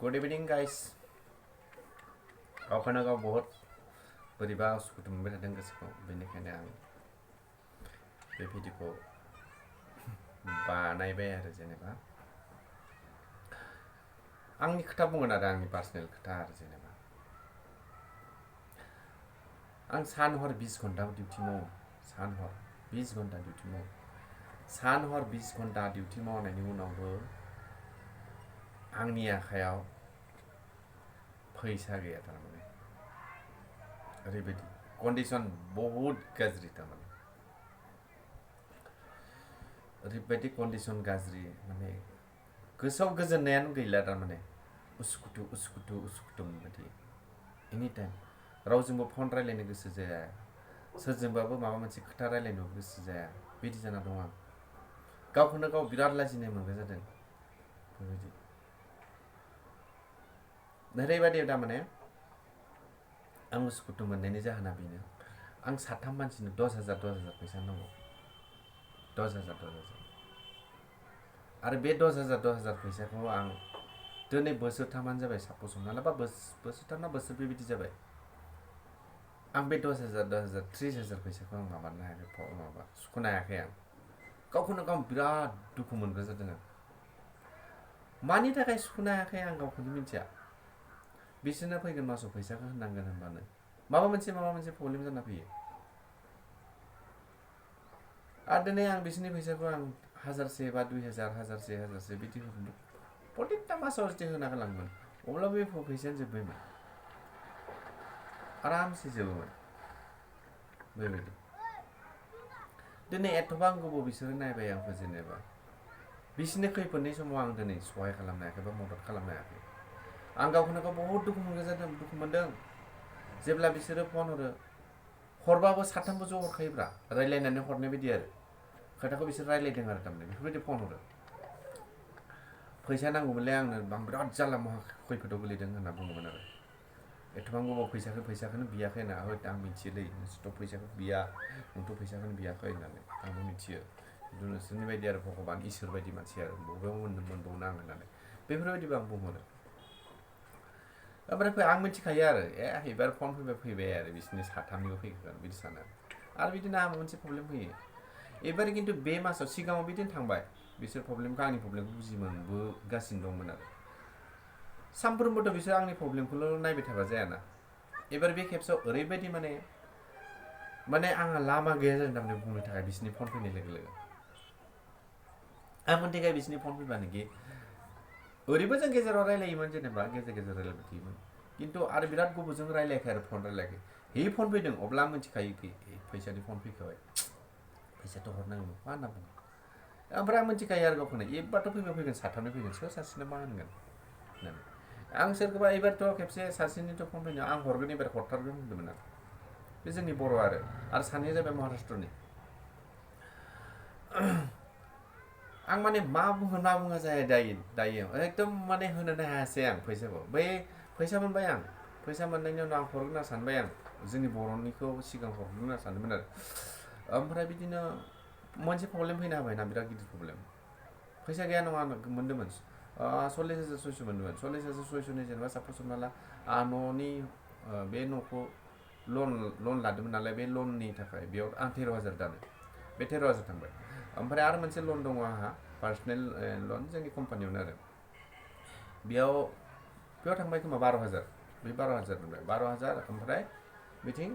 good इवनिं guys गावखौनो गाव बहुत बोरैबा उसुखुथु मोनबाय थादों गोसोखौ बेनिखायनो आं बे भिडिअखौ बानायबाय आरो जेनेबा आंनि खोथा बुंगोन आरो आंनि पार्सनेल खोथा आरो जेनेबा आं सान हर 20 घन्टा डिउटि मावो सान हर 20 घन्टा डिउटि मावो सान हर 20 घन्टा डिउटि मावनायनि उनावबो आंनि आखायाव फैसा गैया थारमाने ओरैबायदि कन्डिशन बहुत गाज्रि थारमाने ओरैबायदि कन्डिशन गाज्रि माने गोसोआव गोजोननायानो गैला थारमाने उसुखुथु उसुखुथु उसुखुथु मोनबाय थायो एनि टाइम रावजोंबो फन रायलायनो गोसो जाया सोरजोंबाबो माबा मोनसे खोथा रायलायनो गोसो जाया बिदि जाना दं आं गावखौनो गाव बिराद लाजिनाय मोनग्रा जादों बेबायदि ओरैबायदि थारमाने आं उसुखुथु मोननायनि जाहोना बेनो आं साथाम मानसिनो 10,000 फैसा नांगौ 10,000 आरो बे 10,000 फैसाखौ आं दिनै बोसोरथामानो जाबाय साप'ज हमना ला बा बोसोरथाम ना बोसोरब्रै बिदि जाबाय आं बे 10,000 30,000 फैसाखौ आं माबानो हायाखै माबा सुख'नो हायाखै आं गावखौनो गाव बिराद दुखु मोनग्रा जादों आं मानि थाखाय सुख'नो हायाखै आं गावखौनो मिथिया बिसोरनो फैगोन मासाव फैसाखौ होनांगोन होनबानो माबा मोनसे प्रब्लेम जाना फैयो आरो दिनै आं बिसोरनि फैसाखौ आं 1,000 बा 2,000 1,000 बिदि प्रत्येकटा मासाव जुदि होना गालांगोन अब्ला बे फैसायानो जोब्बायमोन आरामसे जोबोमोन बेबायदि दिनै एथ'बां गोबाव बिसोरो नायबाय आंखौ जेनेबा बिसोरनि खैफोदनि समाव आं दिनै सहाय खालामनो हायाखै बा मदद खालामनो हायाखै आं गावखौनो गाव बहुत दुखु मोनग्रा जादों दुखु मोनदों जेब्ला बिसोरो फन हरो हरबाबो साथामबो ज' हरखायोब्रा रायलायनानै हरनाय बायदि आरो खोथाखौ बिसोर रायलायदों आरो थारमाने बेफोरबायदि फन हरो फैसा नांगौमोनलै आंनो आं बिराद जारला खैफोदाव गोलैदों होनना बुङोमोन आरो एथ'बां गोबाव फैसाखौनो बियाखै होनना आं मिथियोलै नोंसोरथ' फैसाखौ बिया नोंथ' फैसाखौनो बियाखै होननानै आंबो मिथियो खिन्थु नोंसोरनि बायदि आरो भगबान इसोर बायदि मानसि आरो बबेयाव मोनबावनो आं होननानै बेफोरबायदिबो आं बुंहरो ओमफ्राय आं मिथिखायो आरो एबार फन फैबाय आरो बिसोरनि साथामनिबो फैगोन बिदि सानो आरो बिदिनो आंहा मोनसे प्रब्लेम फैयो एबार खिन्थु बे मासाव सिगाङाव बिदिनो थांबाय बिसोर प्रब्लेमखौ आंनि प्रब्लेमखौ बुजि मोनबोगासिनो दंमोन आरो सानफ्रोमबोथ' बिसोर आंनि प्रब्लेमखौल' नायबाय थाबा जायाना एबार बे खेबसेयाव ओरैबायदि माने आंहा लामा गैया जादों थारमाने बुंनो थाखाय बिसोरनि फन फैनाय लोगो लोगो आं मोनथिखायो बिसोरनि फन फैबानोखि ओरैबो जों गेजेराव रायलायोमोन जेनेबा गेजेर रायलायबाय थायोमोन खिन्थु आरो बिराद गोबावजों रायलायाखै आरो फन रायलायाखै हे फन फैदों अब्ला आं मिथिखायो कि फैसानि फन फैखाबाय फैसाथ' हरनांगौ मा होनना बुङो ओमफ्राय आं मिथिखायो आरो गावखौनो एबारथ' फैगोन साथामनि फैगोन सोर सासेनो मा होनगोन होननानै आं सोरखौबा एबारथ' खेबसे सासेनिथ' फन फैनायाव आं हरगोन एबार हरथारगोन होनदोंमोन आं बे जोंनि बर' आरो सानैया जाबाय महाराष्ट्रनि आं माने मा बुङो जायो दायो एकदम माने होनोनो हायासै आं फैसाखौ बै फैसा मोनबाय आं फैसा मोननायनि उनाव आं हरगोन होनना सानबाय आं जोंनि बर'निखौ सिगां हरगोन होनना सानदोंमोन आरो ओमफ्राय बिदिनो मोनसे प्रब्लेम फैनो हाबायना बिराद गिदिर प्रब्लेम फैसा गैया नङा मोन्दोंमोन 40,600 मोन्दोंमोन 40,600नि जेनेबा साप'ज हमना ला न'नि बे न'खौ लन लादोंमोन नालाय बे लननि थाखाय बेयाव आं 13,000 दानो बे 13,000 थांबाय ओमफ्राय आरो मोनसे लन दङ आंहा पार्सनेल लन जोंनि कम्पानियावनो आरो बेयाव थांबाय खोमा 12,000 बे 12,000 मोनबाय 12,000 ओमफ्राय बिथिं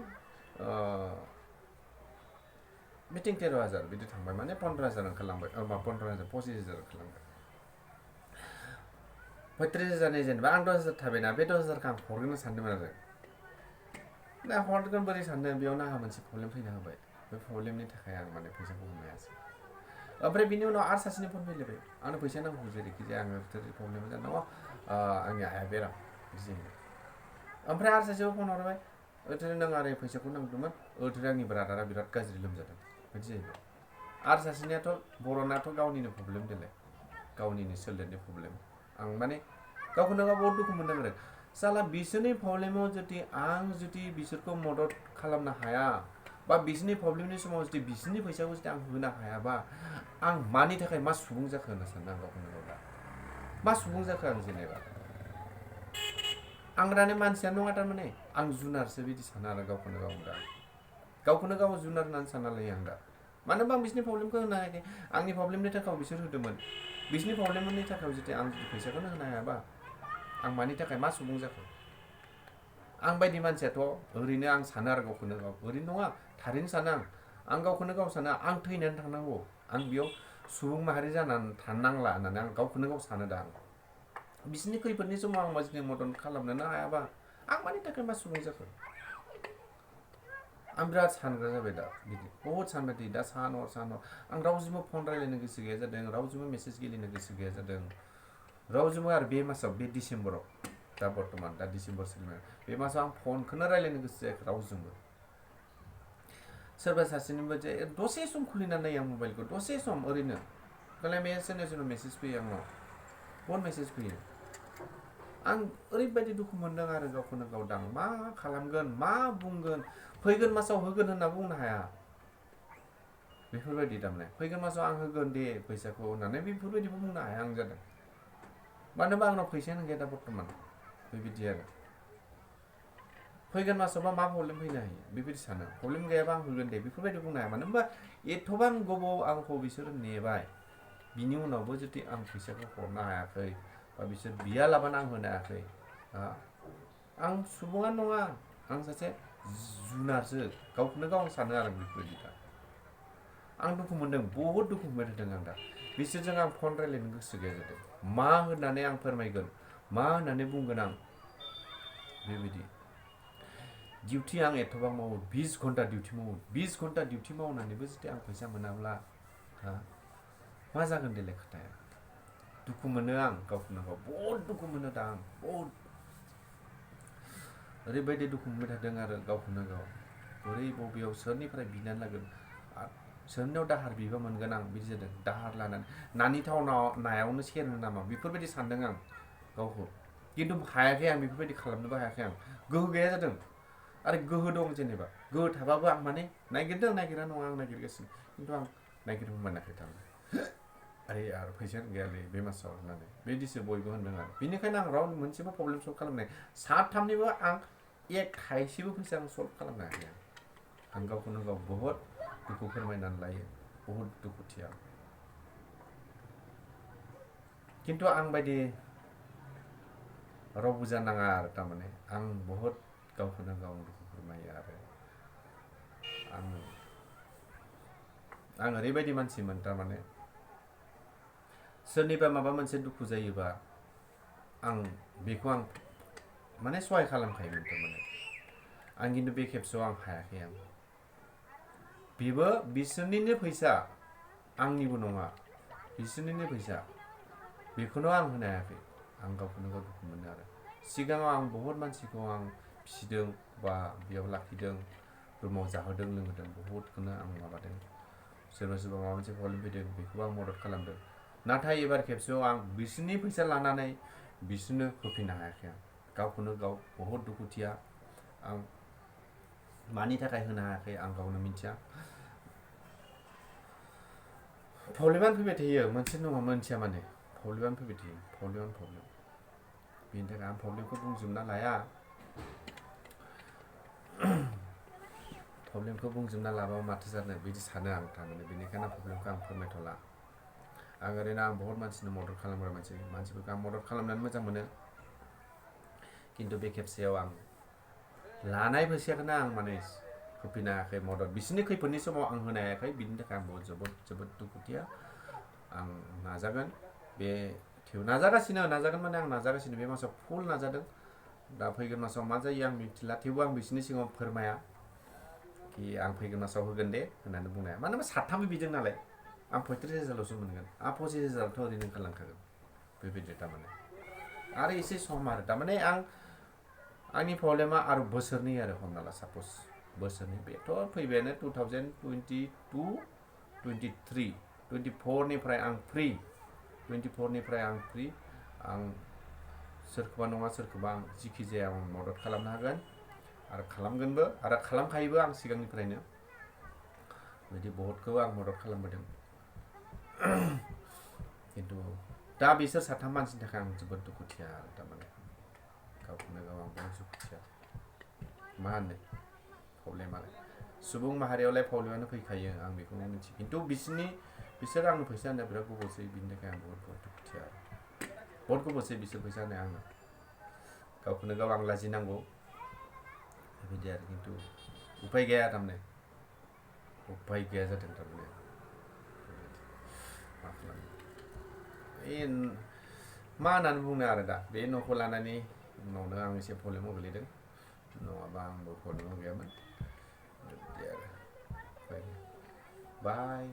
13,000 बिदि थांबाय माने 15,000 ओंखारलांबाय 15,000 25,000 ओंखारलांबाय 30,000नि जेनेबा आं 10,000 थाबायना बे 10,000खौ आं हरगोन सानदोंमोन आरो दा हरगोन बोरै सानदों बेयावनो आंहा मोनसे प्रब्लेम फैना होबाय बे प्रब्लेमनि थाखाय आं माने फैसाखौ होनो हायासै ओमफ्राय बिनि उनाव आरो सासेनि फन फैलायबाय आंनो फैसा नांगौ जेरैखि जाया आङो प्रब्लेम जादों आंनि आइया बेराम बिदि जाहैबाय ओमफ्राय आरो सासेयाव फन हरबाय नों आरो फैसाखौ नांगौमोन आंनि ब्रादारा बिराद गाज्रि लोमजादों बिदि जाहैबाय आरो सासेनियाथ' बर'नाथ' गावनिनो प्रब्लेम देलाय गावनिनो सोलेरनि प्रब्लेम आं माने गावखौनो गाव बहुत दुखु मोनदों आरो साला बिसोरनि प्रब्लेमाव आं जुदि बिसोरखौ मदद खालामनो हाया बा बिसोरनि प्रब्लेमनि समाव जुदि बिसोरनि फैसाखौ जुदि आं होनो हायाबा आं मानि थाखाय मा सुबुं जाखो होनना सानो आं गावखौनो गाव मा सुबुं जाखो आं जेनेबा आं दानो मानसिया नङा थारमाने आं जुनारसो बिदि सानो आरो गावखौनो गाव जुनार होननानै सानना लायो आं दा मानो होनबा आं बिसोरनि प्रब्लेमखौ होनो हायाखै आंनि प्रब्लेमनि थाखाय बिसोर होदोंमोन बिसोरनि प्रब्लेमनि थाखाय जुदि आं जुदि फैसाखौनो होनो हायाबा आं मानि थाखाय मा सुबुं जाखो आं बायदि मानसियाथ' ओरैनो आं सानो आरो गावखौनो गाव ओरैनो नङा थारैनो सानो आं गावखौनो गाव सानो आं थैनानै थांनांगौ आं बेयाव सुबुं माहारि जानानै थानांला होननानै आं गावखौनो गाव सानो दा बिसोरनि खैफोदनि समाव आं मानसिनि मदद खालामनोनो हायाबा आं मानि थाखाय मा सुबुं जाखो आं बिराद सानग्रा जाबाय दा बिदि बहुद सानबाय थायो दा सान हर आं रावजोंबो फन रायलायनो गोसो गैया जादों रावजोंबो मेसेज गेलेनो गोसो गैया जादों रावजोंबो आरो बे मासाव बे डिसेम्बराव दा बर्थमान दा डिसेम्बर सोलिबाय बे मासाव आं फनखौनो रायलायनो गोसो जायाखै रावजोंबो सोरबा सासेनिबो जे दसे सम खुलिना नायो आं मबाइलखौ दसे सम ओरैनो खालि सोरनिबा मेसेज फैयो आंनाव बहुत मेसेज फैयो आं ओरैबायदि दुखु मोनदों आरो गावखौनो गाव दां मा खालामगोन मा बुंगोन फैगोन मासाव होगोन होनना बुंनो हाया बेफोरबायदि थारमाने फैगोन मासाव आं होगोन दे फैसाखौ होननानै बेफोरबायदिबो बुंनो हाया आं जादों मानो होनबा आंनाव फैसायानो गैया दा बर्थमान बेबायदि आरो फैगोन मासावबा मा प्रब्लेम फैनो हायो बेबायदि सानो प्रब्लेम गैयाबा आं होगोन दे बेफोरबायदि बुंनो हाया मानो होनबा एथ'बां गोबाव आंखौ बिसोरो नेबाय बिनि उनावबो जुदि आं फैसाखौ हरनो हायाखै बा बिसोर बियालाबानो आं होनो हायाखै आं सुबुङानो नङा आं सासे जुनारसो गावखौनो गाव सानो आरो बेफोरबायदि दा आं दुखु मोनदों बहुद दुखु मोनबाय थादों आं दा बिसोरजों आं फन रायलायनो गोसो गैया जादों मा होननानै आं फोरमायगोन मा होननानै बुंगोन आं बेबायदि डिउटि आं एथ'बां मावो 20 घन्टा डिउटि मावो 20 घन्टा डिउटि मावनानैबो जुदि आं फैसा मोनाब्ला मा जागोन देलाय खोथाया दुखु मोनो आं गावखौनो गाव बहुद दुखु मोनो दा आं बहुद ओरैबायदि दुखु मोनबाय थादों आरो गावखौनो गाव बोरै बबेयाव सोरनिफ्राय बिनानै लागोन सोरनियाव दाहार बिबा मोनगोन आं बिदि जादों दाहार लानानै नानि टाउनाव नायावनो सेरनो नामा बेफोरबायदि सानदों आं गावखौ खिन्थु हायाखै आं बेफोरबायदि खालामनोबो हायाखै आं गोहो गैया जादों आरो गोहो दं जेनेबा गोहो थाबाबो आं माने नागिरा नङा आं नागिरगासिनो खिन्थु आं नागिरबो मोनाखै थारमाने आरे आरो फैसायानो गैयालै बे मासाव होननानै बिदिसो बयबो होनदों आरो बेनिखायनो आं रावबो मोनसेबो प्रब्लेम सल्भ खालामनाय साथामनिबो आं एक थाइसेबो फैसा आं सल्भ खालामनो हायाखै आं गावखौनो गाव बहुद दुखु फोरमायनानै लायो बहुद दुखुथिया खिन्थु आं बायदि रावबो जानाङा आरो थारमाने आं बहुद गावखौनो गाव दुखु फोरमायो आरो आं ओरैबायदि मानसिमोन थारमाने सोरनिबा माबा मोनसे दुखु जायोबा आं बेखौ आं माने सहाय खालामखायोमोन थारमाने आं खिन्थु बे खेबसेयाव आं हायाखै आं बेबो बिसोरनिनो फैसा आंनिबो नङा बिसोरनिनो फैसा बेखौनो आं होनो हायाखै आं गावखौनो गाव दुखु मोनो आरो सिगाङाव आं बहुद मानसिखौ आं फिसिदों बा बेयाव लाखिदों रुमाव जाहोदों लोंहोदों बहुदखौनो आं माबादों सोरबा माबा मोनसे प्रब्लेम फैदों बेखौबो आं मदद खालामदों नाथाय एबार खेबसेयाव आं बिसोरनि फैसा लानानै बिसोरनो होफिननो हायाखै आं गावखौनो गाव बहुद दुखुथिया आं मानि थाखाय होनो हायाखै आं गावनो मिथिया प्रब्लेमानो फैबाय थायो मोनसे नङा मोनसेया माने प्रब्लेमानो फैबाय थायो प्रब्लेम बेनि थाखाय आं प्रब्लेमखौ बुंजोबना लाया प्रब्लेमखौ बुंजोबना लाबाबो माथो जानो बिदि सानो आं थारमाने बेनिखायनो प्रब्लेमखौ आं फोरमायथ'ला आं ओरैनो आं बहुत मानसिनो मदद खालामग्रा मानसिफोरखौ आं मदद खालामनानै मोजां मोनो खिन्थु बे खेबसेयाव आं लानाय फैसाखौनो आं माने होफिननो हायाखै मदद बिसोरनि खैफोदनि समाव आं होनो हायाखै बिनि थाखाय आं जोबोद दुखुथिया आं नाजागोन बे नाजागासिनो माने आं नाजागासिनो बे मासाव फुल नाजादों दा फैगोन मासाव मा जायो आं मिथिला थेवबो आं बिसोरनि सिगाङाव फोरमाया कि आं फैगोन मासाव होगोन दे होननानै बुंनो हाया मानो होनबा साथामबो बिदों नालाय आं 35,000ल'सो मोनगोन आं 25,000थ' ओरैनो ओंखारलांखागोन बेबायदि थारमाने आरो एसे सम आरो थारमाने आंनि प्रब्लेमा आरो बोसोरनै आरो हमना ला साप'ज बोसोरनै बेथ' फैबायानो 2022-23 24निफ्राय आं फ्रि 24निफ्राय आं फ्रि आं सोरखौबा नङा सोरखौबा आं जिखि जाया आं मदद खालामनो हागोन आरो खालामगोनबो आरो खालामखायोबो आं सिगांनिफ्रायनो बिदि बहुदखौ आं मदद खालामबोदों खिन्थु दा बिसोर साथाम मानसिनि थाखाय आं जोबोद दुखुथिया आरो थारमाने गावखौनो गाव आंबो दुखुथिया मा होनो प्रब्लेमालाय सुबुं माहारियावलाय प्रब्लेमानो फैखायो आं बेखौ मिथियो खिन्थु बिसोर आंनो फैसा होनाया बिराद गोबावसै बिनि थाखाय आं बहुत दुखुथिया बहुत गोबावसै बिसोर फैसा होनाया आंनो गावखौनो गाव आं लाजिनांगौ बेबायदि आरो खिन्थु उपाय गैया थारमाने उपाय गैया जादों थारमाने मा खालामनो मा होननानै बुंनो आरो दा बे न'खौ लानानै उनावनो आं एसे प्रब्लेमाव गोलैदों नङाबा आंबो प्रब्लेमाव गैयामोन बिदि आरो बाय